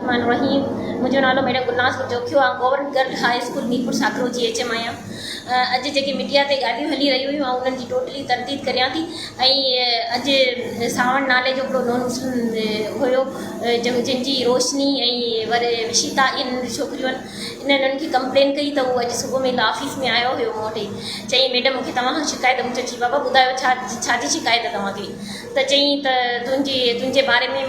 الرحمٰن الرحيم منهنجو نالو ميڊم گلناز گل جوکيو آئون government girl high school Mirpur Sakro جي ايڇ ايم آهيان اڄ جيڪي ميڊيا تي ڳالهيون هلي رهيون هيون آئون انهن جي ٽوٽلي ترديد ڪريان ٿي ۽ اڄ سانوڻ نالي جو هڪڙو نون مسلم هيو جنهن جي روشني ۽ وري وشيتا اهي ننڍيون ڇوڪريون آهن انهن انهن کي ڪمپلين ڪئي ته هو اڄ صبح مهل آفيس ۾ آيو هيو مون وٽ چيائين ميڊم مون کي توهان کان شڪايت مون چيو جي بابا ٻڌايو ڇا ڇا جي شڪايت توهان کي ته چيائين ته تنهنجي تنهنجي باري ۾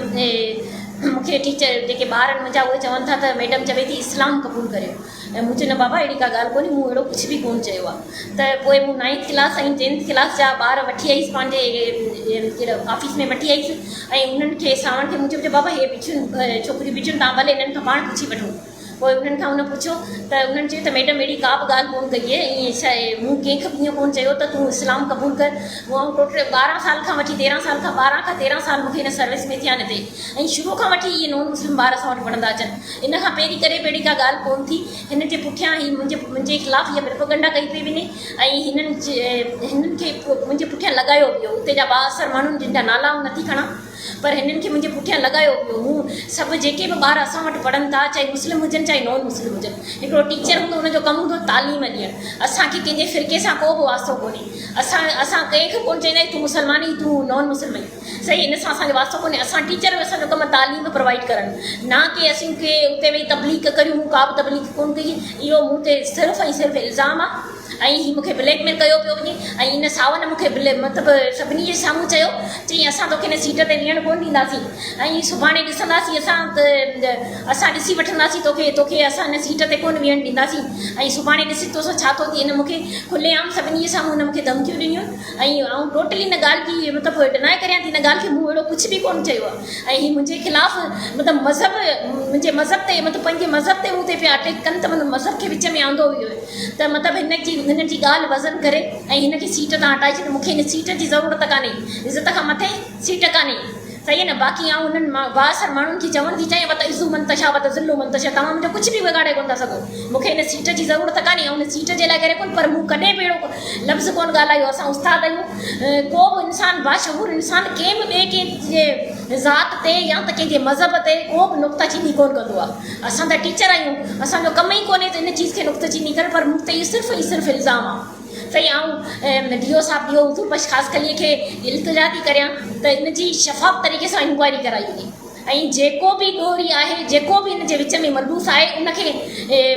مون کي ٽيچر جيڪي ٻار آهن منهنجا اهي چون ٿا ته ميڊم چوي ٿي اسلام قبول ڪريو ۽ مون چيو نه بابا اهڙي ڪا ڳالهه ڪونهي مون اهڙو ڪجهه به ڪونه چيو آهي ته پوء مون نائنٿ ڪلاس ۽ ٽينٿ ڪلاس جا ٻار وٺي آيس پنهنجي آفيس ۾ وٺي آيس ۽ انهن کي سانوڻ کي مون چيو بابا هي بيٺيون ڇوڪريون بيٺيون توهان ڀلي انهن کان پاڻ پڇي وٺو پوء انهن کان هن پڇيو ته انهن چيو ته ميڊم اهڙي ڪا به ڳالهه ڪونه ڪئي آهي ائين ڇا آهي مون ڪنهن کي به ائين ڪونه چيو ته تون اسلام قبول ڪر مون آئون ٽوٽل 12 سال کان وٺي 13 سال کان 12 کان 13 سال مون کي هن سروس ۾ ٿيا آهن هتي ۽ شروع کان وٺي اهي نون مسلم ٻار اسان وٽ پڙهندا اچن ان کان پهرين ڪڏهن به اهڙي ڪا ڳالهه ڪونه ٿي هن جي پٺيان هي منهنجي منهنجي خلاف هيء پروپئگنڊا ڪئي پئي وڃي ۽ هنن هنن کي منهنجي پٺيان لڳايو ويو اتي جا بااثر ماڻهن جن جا نالا آئون نٿي کڻان پر هنن کي منهنجي پٺيان لڳايو ويو. هو سڀ جيڪي به ٻار اسان وٽ پڙهن ٿا، چاهي مسلم هجن چاهي نان مسلم هجن، هڪڙو ٽيچر هوندو ان جو ڪم هوندو تعليم ڏيڻ. اسان کي ڪنهن جي فرقي سان ڪو به واسطو ڪونهي. اسان اسان ڪنهن کي ڪونه چئيندا آهيون تون مسلمان آهين تون نان مسلم آهين. صحيح ان سان اسان جو واسطو ڪونهي. اسان ٽيچر آهيون اسان جو ڪم تعليم پرووائيڊ ڪرڻ نه ڪي اسين ڪي اتي ويهي تبليغ ڪريون. مون ڪا به تبليغ ڪونه ڪئي. اهو مون تي صرف ۽ صرف الزام آهي. ۽ هي مون کي بليڪ ميل ڪيو پيو وڃي ۽ ان ساون مون کي بلي مطلب سڀني جي سامهون چيو چئي اسان توکي هن سيٽ تي ويهڻ ڪونه ڏينداسين ۽ سڀاڻي ڏسنداسين اسان اسان ڏسي وٺنداسين توکي توکي اسان هن سيٽ تي ڪونه ويهڻ ڏينداسين ۽ سڀاڻي ڏس توسان ڇا ٿو ٿئي هن مون کي کلي عام سڀني جي سامهون هن مون کي ڌمڪيون ڏنيون ۽ آئون ٽوٽلي ان ڳالهه کي مطلب ڊنائي ڪريان ٿي ان ڳالهه کي مون اهڙو ڪجهه به ڪونه چيو آهي ۽ هي منهنجي خلاف مطلب مذهب منهنجي مذهب تي مطلب پنهنجي مذهب تي مون تي پيا اٽيڪ ڪن ته مطلب مذهب کي وچ ۾ آندو ويو آهي ته مطلب هن جي هن جي ڳالهه وزن ڪري ۽ هن کي سيٽ تان هٽائي ڇڏ مون کي هن سيٽ جي ضرورت ڪانهي عزت کان مٿي سيٽ ڪانهي صحيح نه باقي آئون انهن بااثر ماڻهن کي چوڻ ٿي چاهيان وتعز من تشاء وتذل من تشاء توهان منهنجو ڪجهه به بگاڙي ڪونه ٿا سگهو مون کي ان سيٽ جي ضرورت ڪانهي آئون ان سيٽ جي لاء ڪري ڪونه پر مون ڪڏهن به اهڙو لفظ ڪونه ڳالهايو اسان استاد آهيون ڪو به انسان باشعور انسان ڪنهن به ٻئي ڪنهن جي ذات تي يا ته ڪنهن جي مذهب تي ڪو به نقطه چيني ڪونه ڪندو آهي اسان ته ٽيچر آهيون اسان جو ڪم ئي ڪونهي ته ان چيز کي نقطه چيني ڪرڻ پر مون تي اهو صرف ۽ صرف الزام آهي سائين آئون ڊي او صاحب ڊي او حضور بخش خاصخيلي کي التجا ٿي ڪريان ته ان جي شفاف طريقي سان انڪوائري ڪرائي وڃي ۽ جيڪو به ڏوهي آهي جيڪو به ان جي وچ ۾ ملوث آهي ان کي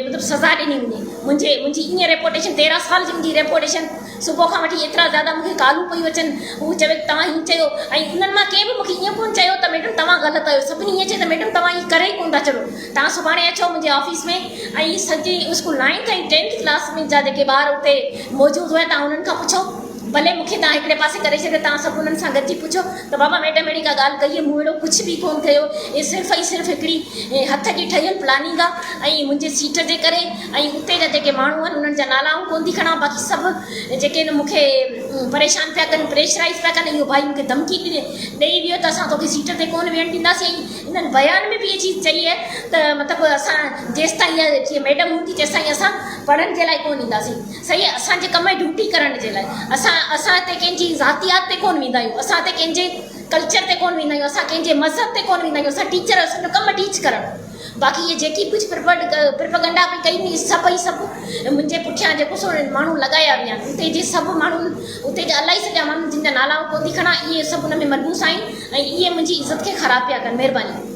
مطلب سزا ڏني وڃي منهنجي منهنجي ائين ريپوٽيشن 13 سال جي منهنجي ريپوٽيشن صبح کان وٺي ايترا زياده مون کي ڪالون پيون اچن هو چوي ته توهان هي چيو ۽ انهن مان ڪنهن به مون کي ائين ڪونه چيو ته ميڊم توهان غلط آهيو سڀني ائين چيو ته ميڊم توهان ائين ڪري ئي ڪونه ٿا ڇڏو توهان سڀاڻي اچو منهنجي آفيس ۾ ۽ سڄي اسڪول نائنٿ ۽ ٽينٿ ڪلاس ۾ جا جيڪي ٻار اتي موجود هيا توهان انهن کان پڇو ڀلي مون کي توهان هڪڙي پاسي ڪري ڇڏيو، توهان سڀ انهن سان گڏجي پڇو ته بابا ميڊم اهڙي ڪا ڳالهه ڪئي آهي، مون اهڙو ڪجهه به ڪونه ڪيو، اهي صرف ۽ صرف هڪڙي هٿ جي ٺهيل پلاننگ آهي ۽ منهنجي سيٽ جي ڪري ۽ اتي جا جيڪي ماڻهو آهن انهن جا نالا آئون ڪونه ٿي کڻان باقي سڀ جيڪي آهن مون کي پريشان پيا ڪن پريشرائيز پيا ڪن اهو ڀائي مون کي ڌمڪي ڏئي ويو ته اسان توکي سيٽ تي ڪونه ويهڻ ڏينداسين ۽ انهن بيان ۾ به اهي چيز چئي آهي ته مطلب اسان جيستائين اها ميڊم هوندي تيستائين اسان پڙهڻ جي لاء ڪونه اينداسين. صحيح اسان جي ڪم آهي ڊيوٽي ڪرڻ جي لاء اسان اسان هتي ڪنهن جي ذاتيات تي ڪون ويندا آهيون اسان هتي ڪنهن جي ڪلچر تي ڪون ويندا آهيون اسان ڪنهن جي مذهب تي ڪون ويندا آهيون اسان ٽيچر اسان جو ڪم ٽيچ ڪرڻ باقي اهي جيڪي ڪجهه پرپگنڊا پئي ڪئي وڃي سڀ ئي سڀ منهنجي پٺيان جيڪو سو ماڻهو لڳايا ويا آهن اتي جي سڀ ماڻهن اتي جا الائي سڄا ماڻهو جن جا نالا آئون ڪون ٿي کڻان اهي سڀ ان ۾ ملوث آهن ۽ اهي منهنجي عزت کي خراب پيا ڪن مهرباني.